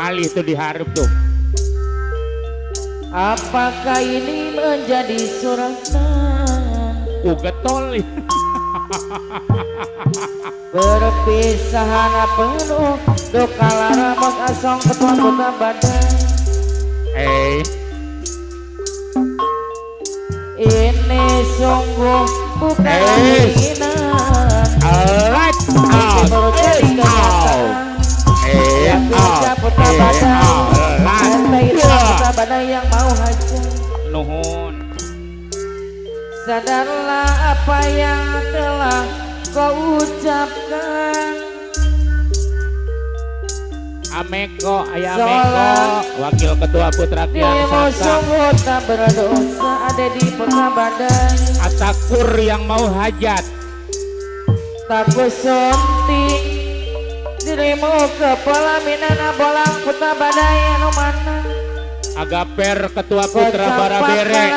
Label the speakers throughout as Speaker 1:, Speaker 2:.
Speaker 1: Alih tuh diharap tuh.
Speaker 2: Apakah ini menjadi suratan?
Speaker 1: Ku getol.
Speaker 2: Perpisahan penuh duka lara bos asong ketua kota badai.
Speaker 1: Eh.
Speaker 2: Ini sungguh bukan keinginan.
Speaker 1: Alright.
Speaker 2: Ini baru jadi kenyataan.
Speaker 1: Eh,
Speaker 2: Yang putra badai, putra badai yang mau hajar.
Speaker 1: Nuhun.
Speaker 2: Sadarlah apa yang telah kau ucapkan.
Speaker 1: Ameko, ayah Ameko, Wakil Ketua Putra Kian Santa.
Speaker 2: Sungguh tak berdosa ada di putra badai.
Speaker 1: Atakur yang mau hajat.
Speaker 2: Takut sonti dirimu ke pelaminan bolang putra badai anu mana.
Speaker 1: Agaper Ketua Putra Barabere.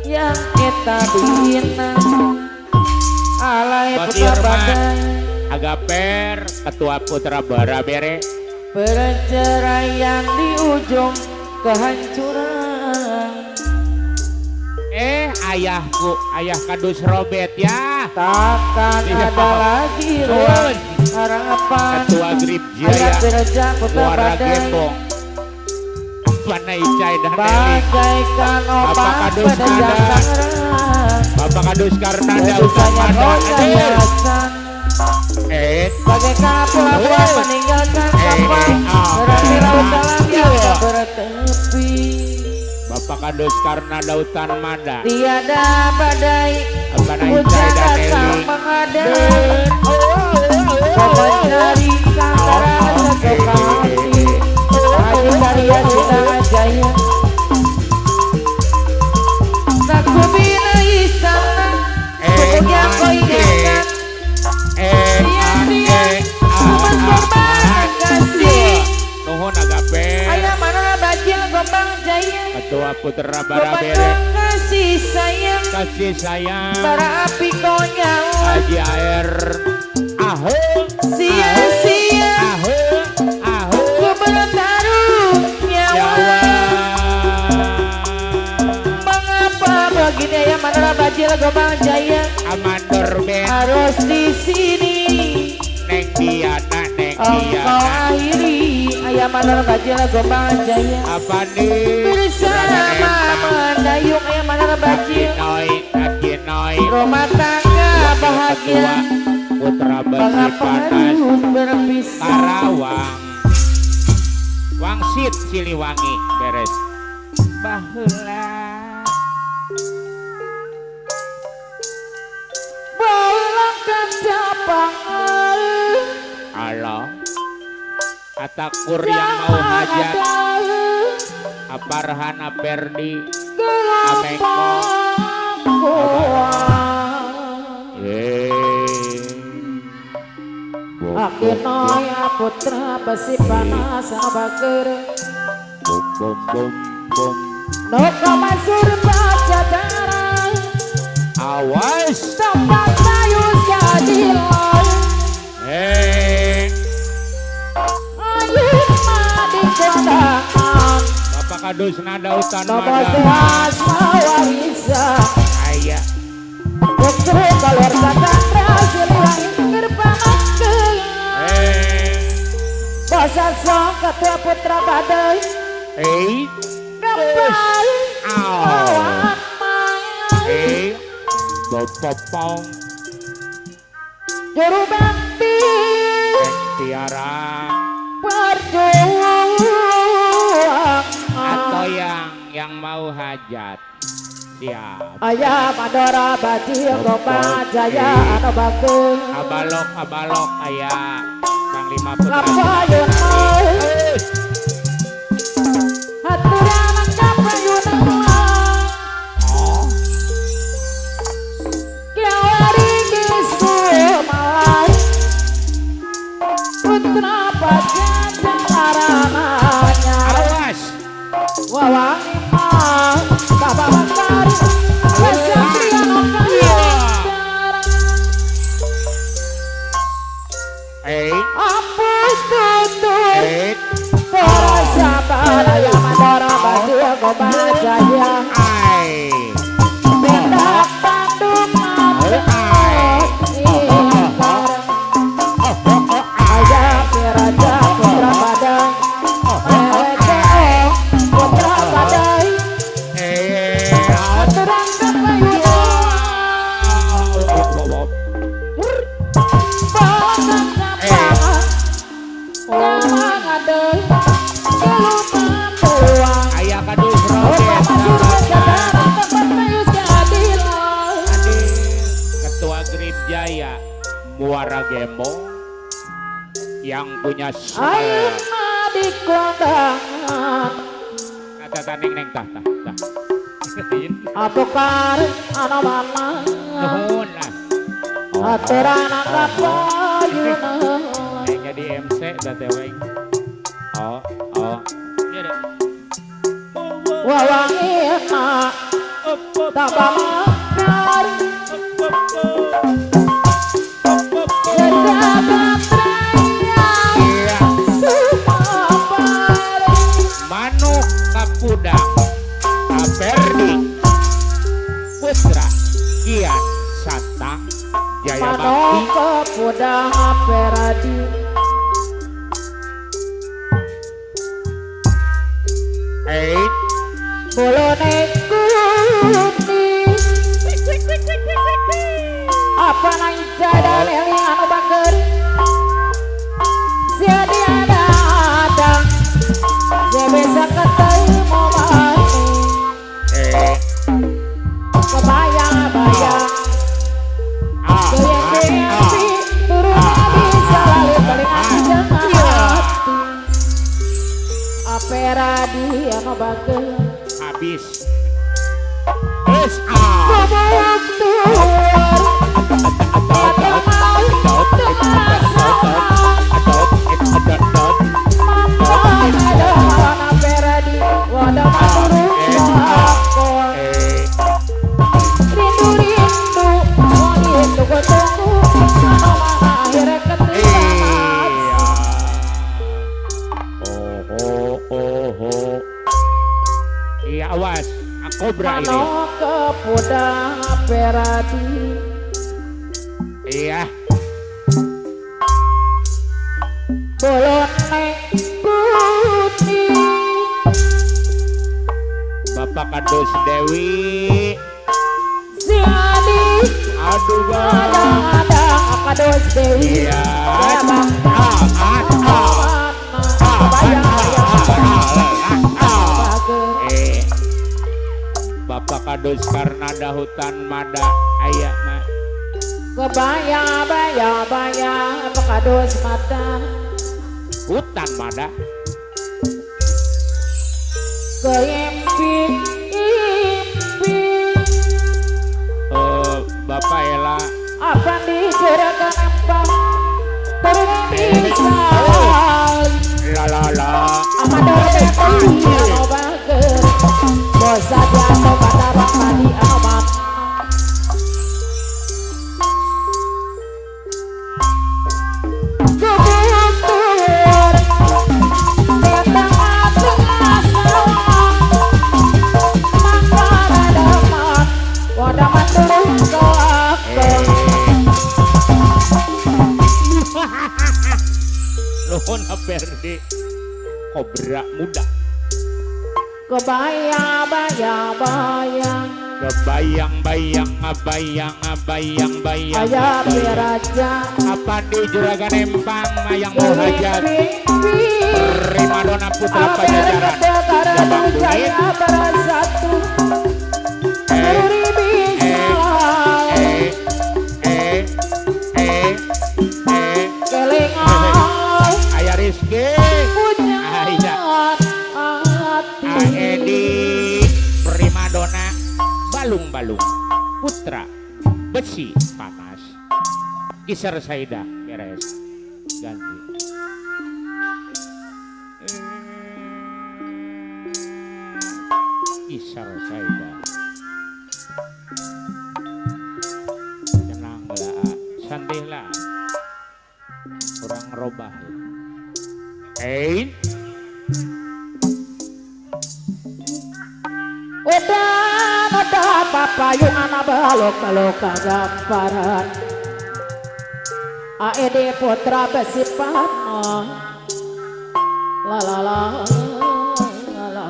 Speaker 2: Yang kita bina alai putra badai.
Speaker 1: Agaper Ketua Putra Barabere.
Speaker 2: Perceraian di ujung kehancuran.
Speaker 1: Eh, ayahku, ayah Kadus Robert ya.
Speaker 2: Takkan ada lagi ruang harapan.
Speaker 1: Ketua Grip Jaya Muara Gembong. Apa Icai dan Eli. Bapak Kadus Nada. Bapak Kadus Karnada Utama. Eh,
Speaker 2: bagaikan pelabuhan meninggalkan kapal, berarti laut dalam yang tak bertepi.
Speaker 1: Bapak Kadus Karnada Utan Mada.
Speaker 2: Tiada badai, hujan datang menghadap. Kau mencari santaran sesuka hati. Haji Karya Cita Jaya. Tak kubina istana, pupuk yang kau inginkan. Sia-sia ku berkorban kasih.
Speaker 1: Nuhun agape.
Speaker 2: Ayah mana bajil gombang jaya.
Speaker 1: Ketua Putra Barabere.
Speaker 2: Kasih sayang.
Speaker 1: Kasih sayang.
Speaker 2: Bara api kau nyala.
Speaker 1: Haji Air. Aho.
Speaker 2: Sia-sia.
Speaker 1: Aho. Aho.
Speaker 2: Ku bertaruh nyawa. Mengapa begini ayah mana bajil gombang jaya.
Speaker 1: Amandor Ben.
Speaker 2: Harus di sini.
Speaker 1: Neng Diana, Neng Diana.
Speaker 2: Engkau akhiri ayah mana bajil gombang jaya.
Speaker 1: Apa nih?
Speaker 2: Bersama mendayung ayah mana bajil.
Speaker 1: Akinoi,
Speaker 2: rumah tangga bahagia.
Speaker 1: Putra Besi Panas.
Speaker 2: Berpisah.
Speaker 1: Karawang. Wangsit Siliwangi beres. Baheula. Halo, Atakur yang mau hajat, Aparhan Aperdi, Ameko,
Speaker 2: Akinoya Putra Besi Panas Abaker,
Speaker 1: bom bom bom bom,
Speaker 2: Noko Mansur baca darah,
Speaker 1: awas,
Speaker 2: tempat tayu jadilah.
Speaker 1: Hei, Bapak Kadus Nada Utan Mada. Ayah.
Speaker 2: Ketua Putra Badai.
Speaker 1: Eh, eh, bopopong.
Speaker 2: Juru bakti
Speaker 1: Tiara
Speaker 2: perjuangan.
Speaker 1: Atau yang mau hajat. Siap.
Speaker 2: Ayah Madora Bajil Gombang Jaya atau Bagus.
Speaker 1: Abalok abalok ayah Panglima Putra. Oh.
Speaker 2: Putra Pajajaran.
Speaker 1: Awas. Eh.
Speaker 2: Madara baju goba jaya.
Speaker 1: Ai.
Speaker 2: Tindak tanduk
Speaker 1: Ai.
Speaker 2: Ayah Raja Putra Badai. Putra Badai. Terangkat layu.
Speaker 1: Ayah kadus Ketua Grip Jaya Muara Gembong yang punya kata taning neng tah tah tah.
Speaker 2: Apokar ana mama.
Speaker 1: Nuhun lah.
Speaker 2: Aturan kapayuna.
Speaker 1: Jadi MC teh we. Oh, oh. Iya deh.
Speaker 2: Wawangina tambah makar.
Speaker 1: Manuk Kapudang Aperdi Putra Kian Santang Jaya Bakti.
Speaker 2: Manuk Kapudang Aperdi. Bolone kuning. Apa naik jada leli anu bager. Siadi ada ada. Bisa ketemu mani. Kebayang-bayang. Kebayang-bayang. Turun bisa lalu paling jangan hati. Aperadi anu bager.
Speaker 1: Habis. Iya awas, kobra ini.
Speaker 2: Manuk Kapudang Aperadi.
Speaker 1: Iya.
Speaker 2: Bolone putih.
Speaker 1: Bapak Kadus Dewi.
Speaker 2: Siadi.
Speaker 1: Aduh bang.
Speaker 2: Ada Kadus Dewi.
Speaker 1: Iya. Bapak Kadus Karnada Hutan Mada aya mah.
Speaker 2: Kebayang bayang bayang Bapak Kadus Mada.
Speaker 1: Hutan Mada.
Speaker 2: Keimpi impi.
Speaker 1: Bapak Ela.
Speaker 2: Apa dicerakan empang turun bisa.
Speaker 1: La la la.
Speaker 2: Amador anu bager. Bosa jatuh kata bang aman. Kubutur datang tengah sawah. Mangkara daman wadaman turun ke aku.
Speaker 1: Nuhun Aperdi Kobra muda.
Speaker 2: Kebayang bayang bayang.
Speaker 1: Kebayang bayang bayang bayang bayang.
Speaker 2: Ayah beraja.
Speaker 1: Apa di juragan empang mayang mau hajat. Primadona Putra Pajajaran. Jabang Bungit. Ayah Rizky. Ayah Edi Primadona Balung-balung Putra Besi Panas Kisar Saida beres ganti. Kisar Saida tenang lah, santai lah, kurang robah.
Speaker 2: Udah udah papayungan balok-balok gamparan AED Putra Besi Pano la la la la.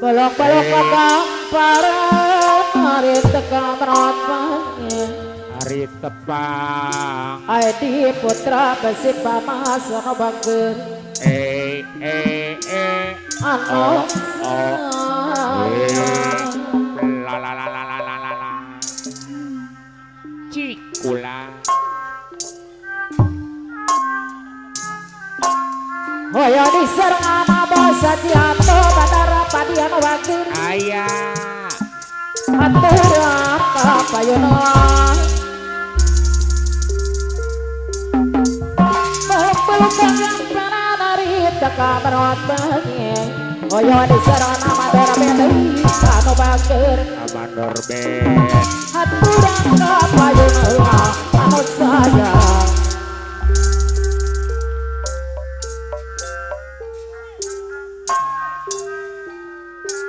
Speaker 2: Balok-balok gamparan hari tekan rotanya
Speaker 1: hari tepang
Speaker 2: AED Putra Besi Pamasono Bager
Speaker 1: eh eh eh
Speaker 2: ano
Speaker 1: oh la la la la la la la la cikula
Speaker 2: hoyo diserang ama bos Jianto Batara Padian Bager
Speaker 1: aya
Speaker 2: aturan kapayuna Oyo diserang Amador Ben anu bager
Speaker 1: Amador Ben
Speaker 2: aturan kapayuna anu sayang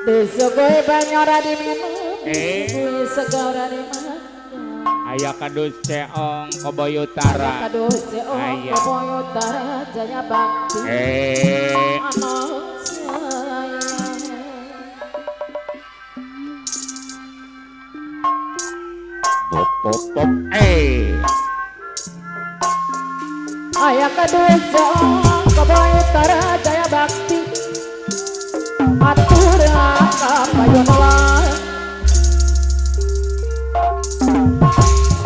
Speaker 2: Disuguhi banyu ora diminum disuguhi sega ora dimakan
Speaker 1: Aya kadus ceong Koboy Utara.
Speaker 2: Aya kadus ceong Koboy Utara Jaya Bakti. Ano sayang.
Speaker 1: Pop pop pop.
Speaker 2: Aya kadus ceong Koboy Utara Jaya Bakti. Aturan kapayuna.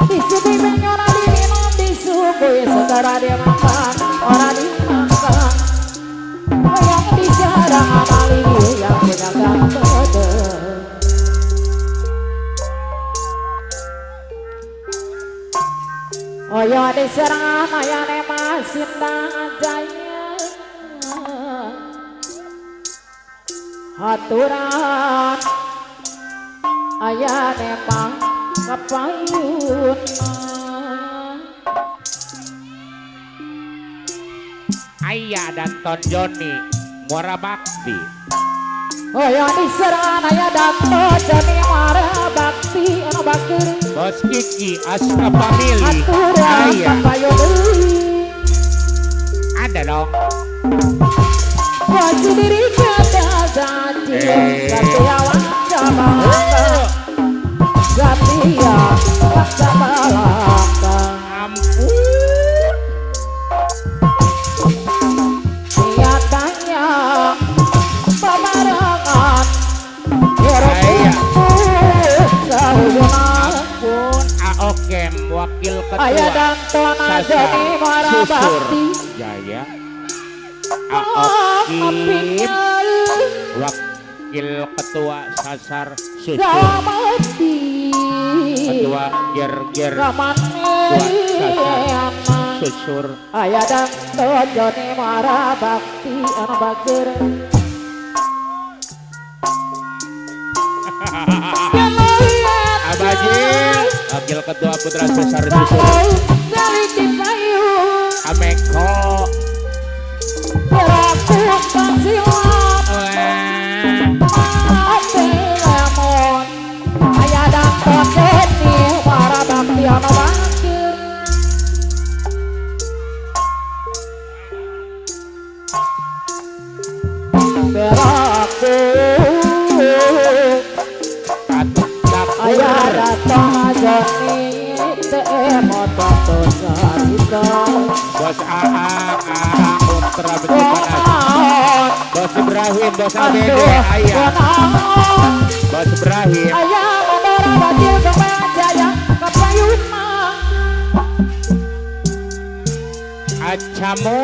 Speaker 2: Disuguhi banyu ora diminum, disuguhi segara dimakan, ora dimakan. Yang dijarang amali yang punya kode. Oyo diserang ayane Masindang Jaya. Aturan ayane mang kapayuna.
Speaker 1: Ayah dan Ton Joni Muara Bakti.
Speaker 2: Oh ya diserang ayah dan Ton Joni Muara Bakti anu bakir.
Speaker 1: Bos Kiki Astra Family.
Speaker 2: Ayah.
Speaker 1: Ada dong.
Speaker 2: Wajib diri kata janji satya wancamata. Satya wancamata.
Speaker 1: Ampun.
Speaker 2: Niatanya pemerangan
Speaker 1: Ampun Aokem Wakil Ketua
Speaker 2: Ayah dan Tona Joni Muara Bakti
Speaker 1: Jaya Aokim Wakil Ketua Sasar Susur Ketua Ger-Ger Ketua Sasar Susur
Speaker 2: Ayah dan Joni Muara Bakti anu bager.
Speaker 1: Abajil Wakil Ketua Putra Sasar Susur Ameko
Speaker 2: Ayah dan Joni Muara Bakti anu bager. Beraku ayah datang Joni moto sarita
Speaker 1: Bos Aang Aang Ultra Besi Panas Bos Ibrahim Bos ABD ayah Bos Ibrahim
Speaker 2: ayah Mandora Bakil Kembang Jaya Kapayuna
Speaker 1: Acamu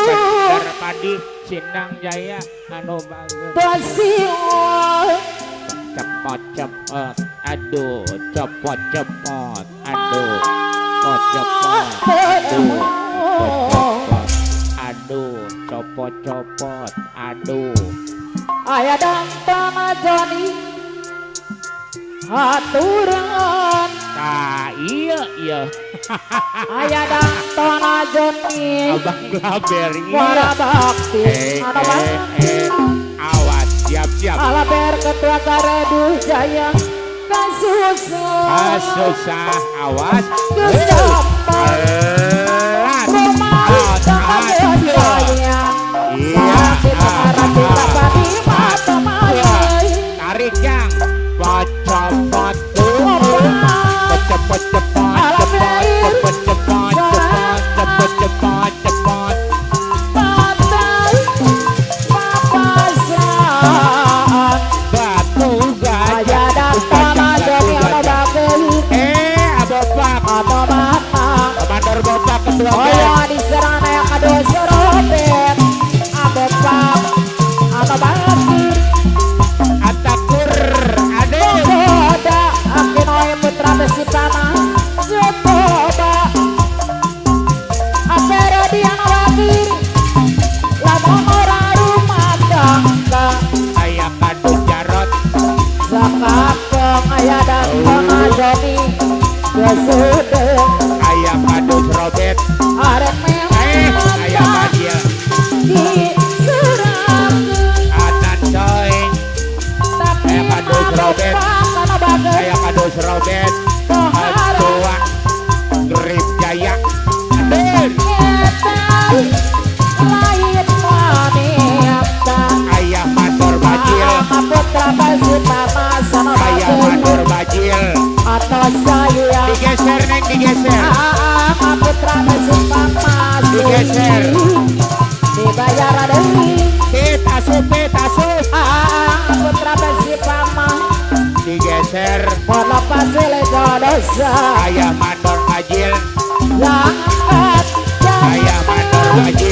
Speaker 1: Bandar Padi Sindang Jaya anu bagus cepot cepot aduh cepot cepot aduh cepot aduh cepot aduh copot copot aduh
Speaker 2: ayah dan Tama Joni aturan
Speaker 1: ta iya iya
Speaker 2: Aya dantona Joni
Speaker 1: Abang Glaber
Speaker 2: Muara Bakti
Speaker 1: awas siap-siap
Speaker 2: Alaber Ketua Garedu Jaya kasusah
Speaker 1: kasusah awas tarik yang cepat cepat cepat batu gajah Komandor Bopak ketua
Speaker 2: oh diserang yang aduh serobet Abopak atau Bakir
Speaker 1: Atakur aduh
Speaker 2: Boda Akinoy Putra Besi Panah Supoba Aperodian Wakir Lamun ora rumah tangga
Speaker 1: Ayah kadu jarot
Speaker 2: Zakapong ayah dan Kona Joni Kesudeng
Speaker 1: Ayah kadu serobet
Speaker 2: Arek memang
Speaker 1: ayah bajil
Speaker 2: diserang
Speaker 1: Anan coy
Speaker 2: tapi
Speaker 1: ayah kadu serobet ayah kadu serobet Ketua Grip Jaya aduh
Speaker 2: lain wanita
Speaker 1: ayah mandor bajil ayah mandor bajil
Speaker 2: atau saya
Speaker 1: digeser neng digeser
Speaker 2: putra
Speaker 1: digeser
Speaker 2: dibayar deui
Speaker 1: asup asup
Speaker 2: putra besi pama
Speaker 1: digeser
Speaker 2: pola pasile dosa
Speaker 1: ayah mandor bajil
Speaker 2: langkat
Speaker 1: ayah mandor bajil